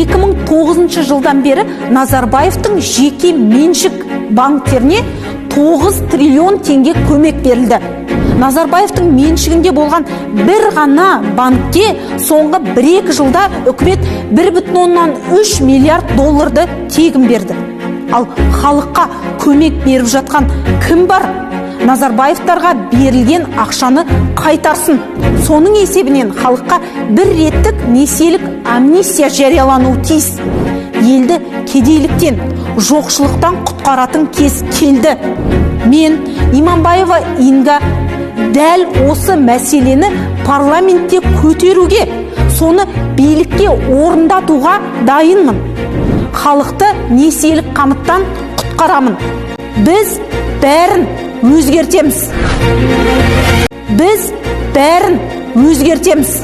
2009 жылдан бері Назарбаевтың жеке меншік банктеріне 9 триллион теңге көмек берілді. Назарбаевтың меншігінде болған бір ғана банкке соңғы 1-2 жылда үкімет 1,3 миллиард долларды тегін берді. Ал халыққа көмек беріп жатқан кім бар? Назарбаевтарға берілген ақшаны қайтарсын. Соның есебінен халыққа бір реттік несиелік амнистия жариялануы тиіс. Елді кедейліктен, жоқшылықтан құтқаратын кез келді. Мен, Иманбаева Инга, дәл осы мәселені парламентте көтеруге, соны билікке орындатуға дайынмын. Халықты несиелік қамыттан құтқарамын. Біз бәрін өзгертеміз. Біз бәрін өзгертеміз.